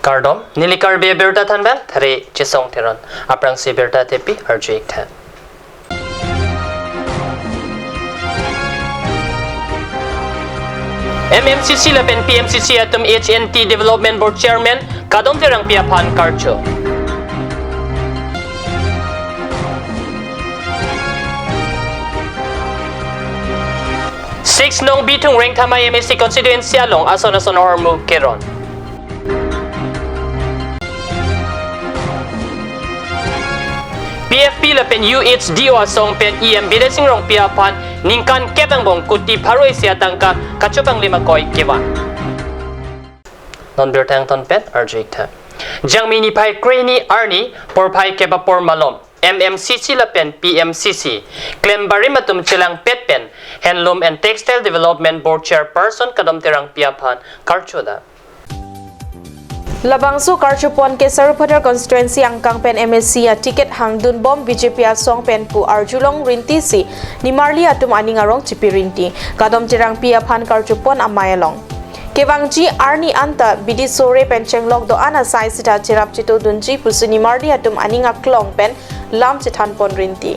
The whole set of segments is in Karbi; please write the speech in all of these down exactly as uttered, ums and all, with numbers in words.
Kardom, neli Karbi Abirta thanben Thare Chesong Teron. Aphrangsi birta thepi arju-ik tha. M M C C lapen P M C C atum H N T Development Board Chairman Kadom Terangpi aphan karcho. Six nong Bithung Rengthama M A C constituency along ason ason ahormu keron. P F P lapen U H D O asong pen E M Bidya Sing Rongpi aphan ningkan kep angbong kuti pharo isi atangka kachopanglim akoi kevang. Non birta angton pen arju-ik tha. Jangmi niphai krehini arni porphai kep apor malom M M C C lapen P M C C klembarim atum chelangpet pen Handloom and Textile Development Board Chairperson Kadom Terangpi aphan karcho da. Labangso karchopon ke Sarupathar constituency angkang pen M A C a ticket hangdunbom B J P asong pen pu arjulong rinti si nimarli atum aning arong chipi rinti. Kadom Terangpi aphan karchopon amei along. Kevangji arni anta bidi sore pen chenglok do-an asai sita cherap chetodunji pusi nimarli atum aning aklong pen lam chethanpon rinti.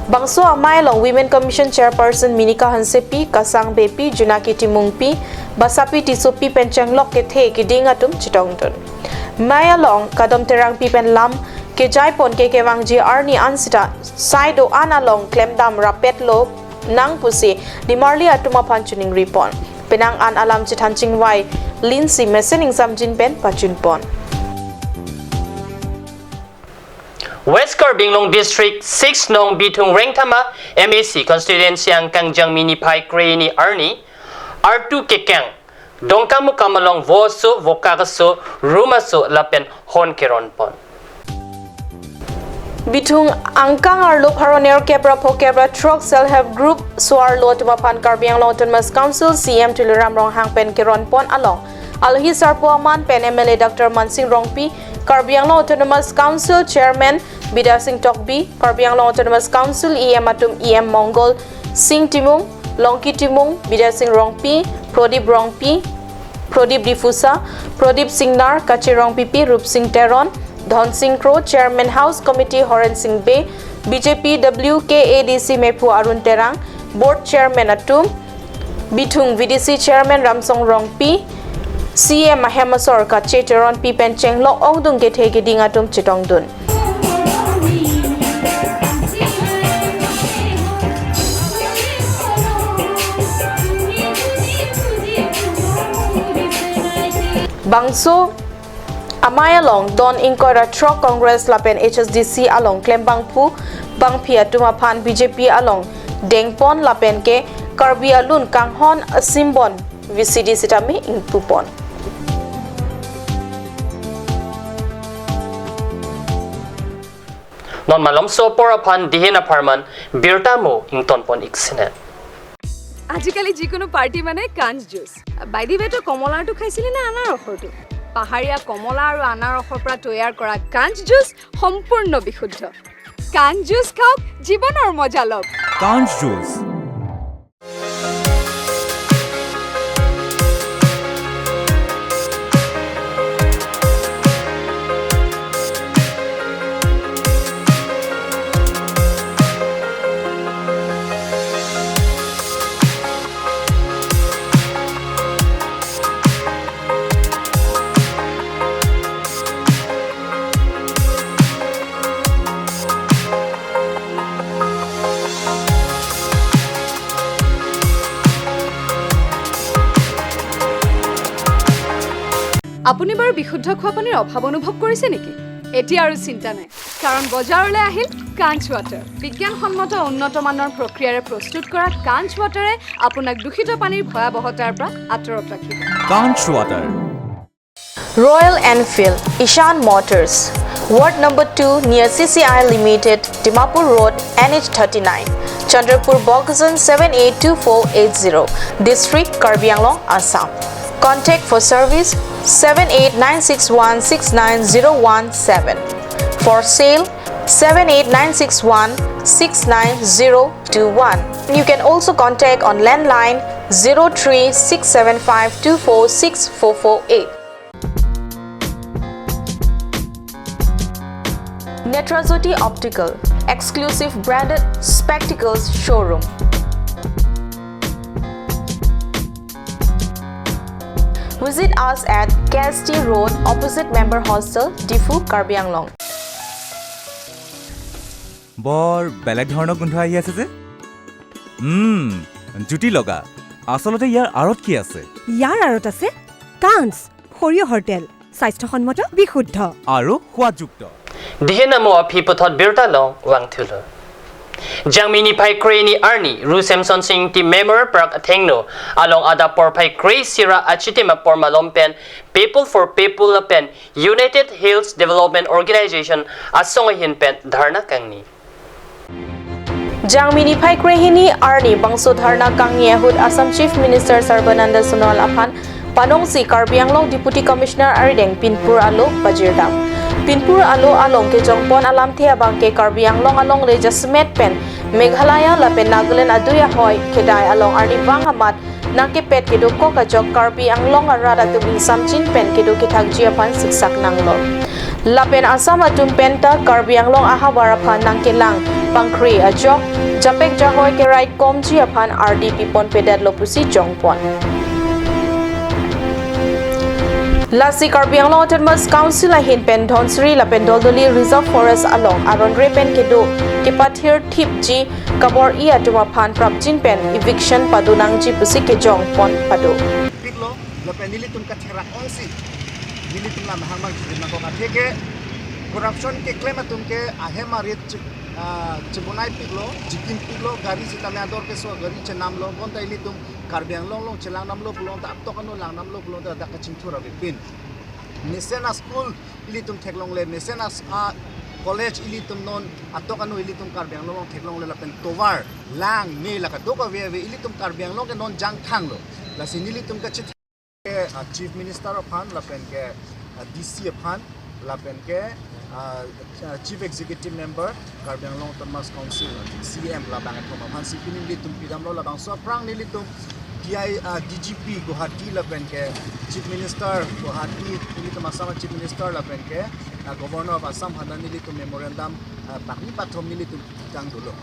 Bangso amei along Women Commission Chairperson Minika Hansepi, Kasang Beypi, Junaki Timungpi, Basapi Tissopi pen chenglok kethe keding atum chetongdun. Mei along Kadom Terangpi pen lam kejaipon ke kevangji arni an sita sai do-an along klemdam rapetlo nang pusi nimarli atum aphan chiningripon. Penang an alam chethan chingvai linsi mesen ingsamjin pen pachunpon. West Karbi Anglong District six nong Bithung Rengthama M A C constituency angkang Jangmi niphai krehini arni artu kekeng Dongkamukam along vo aso, vokak aso, room aso lapen hon keronpon. Bithung angkang arlo pharo nerkep ra phokep ra throk Self Help Group so-arlo atum aphan Karbi Anglong Autonomous Council C E M Tuliram Ronghang pen keronpon along alohi sarpo aman pen M L A Doctor Mansing Rongpi, Karbi Anglong Autonomous Council Chairman Bidya Sing Tokbi, Karbi Anglong Autonomous Council E M atum E M Mongol Sing Timung, Longki Timung, Bidya Sing Rongpi, Prodip Rongpi, Prodip Diphusa, Prodip Singnar, Kache Rongpipi, Rupsing Teron, Dhonsing Kro, Chairman House Committee Horen Sing Bey, B J P W K A D C mephu Arun Terang, Board Chairman atum, Bithung V D C Chairman Ramsong Rongpi, C E M ahem asor Kache Teronpi pen chenglok ongdung kethe keding atum chetongdun. Bangso amei along don ingkoi ra throk Congress lapen H S D C along klembangphu bangphi atum aphan B J P along dengpon lapen ke Karbi alun kanghon asimbon V C D sitame ingpupon. Non malomso apor aphan dihin apharman birta mo ingtonpon-ik sine. আজিকালি যিকোনো পাৰ্টি মানে কাঞ্চ juice. By the ৱে, তই কমলাৰটো খাইছিলি নে আনাৰসৰটো? পাহাৰীয়া কমলা আৰু আনাৰসৰ পৰা তৈয়াৰ কৰা কাঞ্চ জুচ সম্পূৰ্ণ বিশুদ্ধ। কাঞ্চ জুচ খাওক, জীৱনৰ মজা লওক। কাঞ্চ জুচ। আপুনি বাৰু বিশুদ্ধ খোৱা পানীৰ অভাৱ অনুভৱ কৰিছে নেকি? এতিয়া আৰু চিন্তা নাই, কাৰণ বজাৰলৈ আহিল কাঞ্চ ৱাটাৰ। বিজ্ঞানসন্মত উন্নত মানৰ প্ৰক্ৰিয়াৰে প্ৰস্তুত কৰা কাঞ্চ ৱাটাৰে আপোনাক দূষিত পানীৰ ভয়াৱহতাৰ পৰা আঁতৰত ৰাখিব। কাঞ্চ water. Royal Enfield, Ishan Motors, Ward number two near C C I Limited, Dimapur Road, N H thirty-nine, Chandrapur, Bokajan seven eight two four eight zero, District, Karbi Anglong, Assam. Contact for service seven eight nine six one six nine zero one seven. For sale seven eight nine six one six nine zero two one. You can also contact on landline zero three six seven five two four six four four eight. Netrajyoti Optical, exclusive branded spectacles showroom. Visit us at K S T Road, opposite Member Hostel, Diphu, Karbi Anglong. বৰ বেলেগ ধৰণৰ গোন্ধ আহি আছে যে। উম, জুতি লগা। আচলতে ইয়াৰ আঁৰত কি আছে? ইয়াৰ আঁৰত আছে কাঞ্চ, সৰিয়হৰ তেল, স্বাস্থ্যসন্মত, বিশুদ্ধ। আৰু সোৱাদযুক্ত। Dihe namo aphi puthot birta long vangthulo. Jangmi niphai krehini arni Ru Semson Sing Ingti Memorial Park athengno along adap porphai krehini ra achitim apor malom pen People for People lapen United Hills Development Organization asong ahin pen dharna kangni. Jangmi niphai krehini arni bangso dharna kangni ahut Assam Chief Minister Sarbananda Sonowal aphan panongsi Karbi Anglong Deputy Commissioner arideng Pinpur alo pajirdam. Pinpur alo along kejongpon alamthe abangke Karbi Anglong alongle jasemet pen Meghalaya lapen Nagaland adui ahoi kedai along arnivang amat nangkepet kedokok ajok Karbi Anglong arat atum ingsamjin pen kedo kethakji aphan siksak nanglo. Lapen Assam atum penta Karbi Anglong ahavar aphan nangkelang pangkri ajok japek jahoi kerai komji aphan ardi pipon pedetlo pusi jongpon. Lasi Karbi Anglong Autonomous Council ahin pen Dhansiri lapen Doldoli Reserve Forest along aron re pen kedo kepathir thipji kabor-i atum aphan prapjin pen eviction pado nangji pusi kejongpon pado. Piklo, lapen nelitum katherak ongsi, nelitum lam hangmang judin nangkok atheke, corruption keklem atum ke ahem arit che-, ah, chebonai piklo, chikim piklo, gari sitame ador keso gari chenamlo, bonta ilitum Karbi Anglong along chelang namlo pulote, atok ano lang namlo pulote, dak kachingthur avepin. Mesen a school ilitum theklongle, mesen a, ah, college ilitum non atok ano ilitum Karbi Anglong along theklongle lapen tovar lang ne la kadokave ave ilitum Karbi Anglong ke non jangthanglo. Lasi nelitum kachit ke, ah, Chief Minister aphan lapen ke, ah, D C aphan lapen ke, ah, ah, Chief Executive Member Karbi Anglong Autonomous Council, C E M labang atum aphan si pini nelitum pidamlo, labangso aphrang nelitum T I, ah, D G P Guwahati lapen ke Chief Minister Guwahati, nelitum Assam Chief Minister lapen ke, ah, Governor of Assam aphan nelitum memorandum, ah, pakni pathom nelitum tang dolo.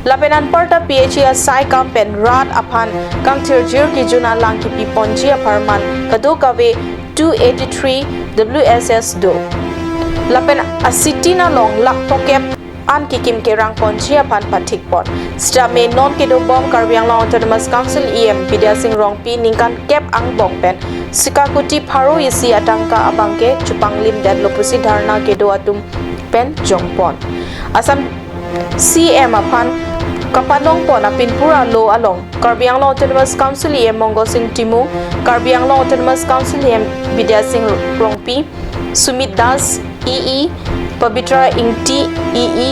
Lapen anparta P H E asai kam pen rat aphan kangthirjir kejun alang kipi ponji apharman kadokave two eighty three W S S do. Lapen asitin along lakh phokep an kikim kerang ponji aphan pathik pon. Sitame non kedobom Karbi Anglong Autonomous Council E M Bidya Sing Rongpi ningkan kep angbong pen sika kuti pharo isi atangka abangke chupanglim detlo pusi dharna kedo atum pen jongpon. Assam C M aphan kapanongpon apinpur alo along Karbi Anglong Autonomous Council E M Mongo Sing Timung, Karbi Anglong Autonomous Council E M Bidya Sing Rongpi, Sumit Das, E E, Pabitra Ingti, E E,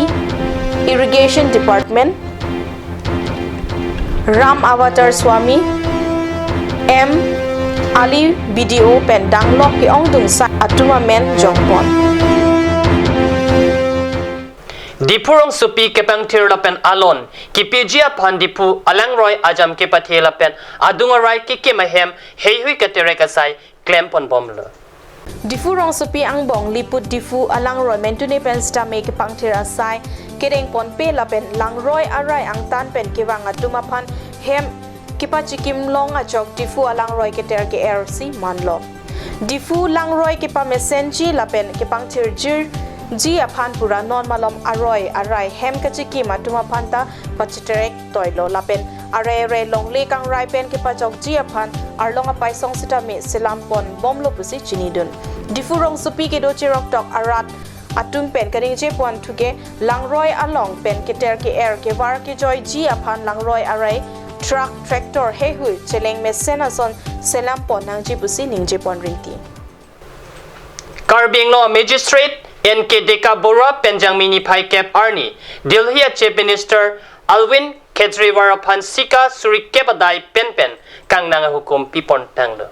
Irrigation Department, Ram Avatar Swami, M Ali, B D O pen danglok ke-ongdung sa atum amen jongpon. Diphu rongsopi kepangthir lapen alon kipiji aphan Diphu alangroi ajam kepathe lapen adung arai kekim ahem heihui keterek asai klempon bomlo. Diphu rongsopi angbong liput Diphu alangroi mentune pen sitame kepangthir asai kedengponpe lapen langroi arai angtan pen kevang atum aphan hem kepachikim long ajok Diphu alangroi keter ke-er si manlo. Diphu langroi kepamesenji lapen kepangthirjirji aphan pura non malom aroi arai hem kachikim atum aphan ta pachiterek toilo lapen arai arai longle kangrai pen kepajokji aphan arlong apaisong sitame selam pon bomlo pusi chinidun. Diphu rongsopi kedo chiroktok arat atum pen kaningje pon thuke langroi along pen keter ke-er kevar kejoiji aphan langroi arai truck tractor heihui cheleng mesen ason selam pon nangji pusi ningje pon ringti. Karbi Anglong Magistrate N K Deka Borooah pen Jangmi niphai kep arni Delhi a Chief Minister Arvind Kejriwal aphan sika suri kep adai penpen kangnang ahukum pipon tanglo.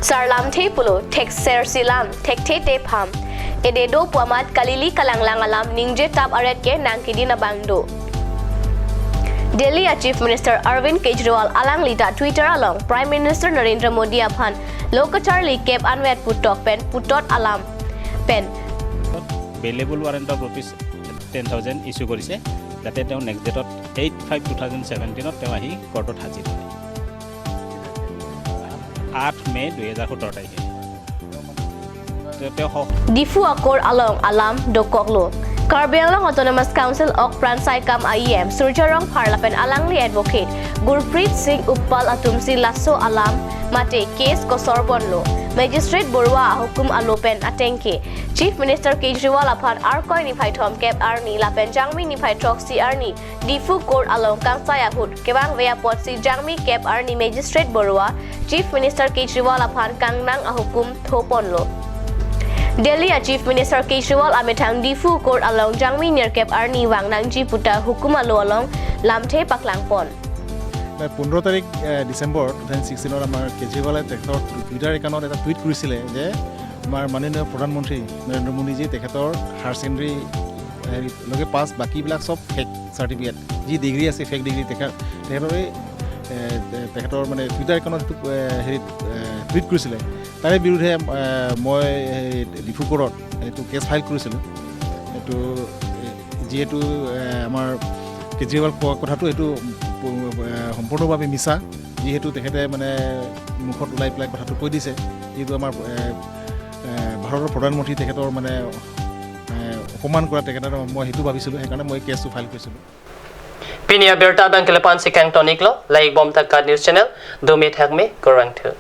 Sarlamthe pulo thekser silam thekthe te pham. Ede do pu amat kalili kalanglang alam ningje tap aret ke nangkedin abang do. Delhi a Chief Minister Arvind Kejriwal alangli ta Twitter along Prime Minister Narendra Modi aphan lo kacharli kep anvet putok pen putot alam pen bailable warrant of rupees ten thousand issue কৰিছে, যাতে তেওঁ নেক্সট ডেটত eight five two thousand ছেভেণ্টিনত তেওঁ আহি কোৰ্টত হাজিৰ হয়। আঠ মে দুই হাজাৰ সোতৰ তাৰিখে। তেওঁ, তেওঁ স- Diphu akor along alam dokoklo. Karbi Anglong Autonomous Council ok pran saikam a E M Surjya Rongphar lapen alangli advocate Gurpreet Singh Uppal atumsi laso alam mate case kosor ponlo. Magistrate Baruah ahukum alo pen atengke Chief Minister Kejriwal aphan Arkoi niphai thomkep arni lapen Jangmi niphai throksi arni Diphu Court along kangsai ahut kevangve apotsi Jangmi kep arni Magistrate Baruah Chief Minister Kejriwal aphan kangnang ahukum tho ponlo. Delhi a Chief Minister Kejriwal amethang Diphu Court along Jangmi nerkep arni vangnangji puta hukum alo along lamthe paklang pon. নাই, পোন্ধৰ তাৰিখ এ, December two thousand ছিক্সটিনত আমাৰ কেজৰিৱালে তেখেতৰ টুইটাৰ একাউণ্টত এটা টুইট কৰিছিলে যে আমাৰ মাননীয় প্ৰধানমন্ত্ৰী নৰেন্দ্ৰ মোদীজী তেখেতৰ হায়াৰ ছেকেণ্ডেৰী হেৰি লগে পাছ, বাকীবিলাক চব ফেক চাৰ্টিফিকেট, যি ডিগ্ৰী আছে ফেক ডিগ্ৰী। তেখেত তেখেতৰে এ, তে- তেখেতৰ মানে টুইটাৰ একাউণ্টত সেইটো এ, হেৰিত এ, টুইট কৰিছিলে। তাৰে বিৰুদ্ধে এ, মই এই ডিফু কোৰ্টত এইটো কেছ ফাইল কৰিছিলোঁ। এইটো এ, যিহেতু এ, আমাৰ কেজৰিৱাল কোৱা কথাটো এইটো প- এ, সম্পূৰ্ণভাৱে মিছা। যিহেতু তেখেতে মানে মুখত ওলাই পেলাই কথাটো কৈ দিছে, যিহেতু আমাৰ এ, এ, ভাৰতৰ প্ৰধানমন্ত্ৰী তেখেতৰ মানে এ, অপমান কৰা তেখেতৰ মই সেইটো ভাবিছিলোঁ, সেইকাৰণে মই কেছটো ফাইল কৰিছিলোঁ। Pini abirta abang kelepan si kangton iklo, like bom takat news channel, dumi thakmi, kurang thu.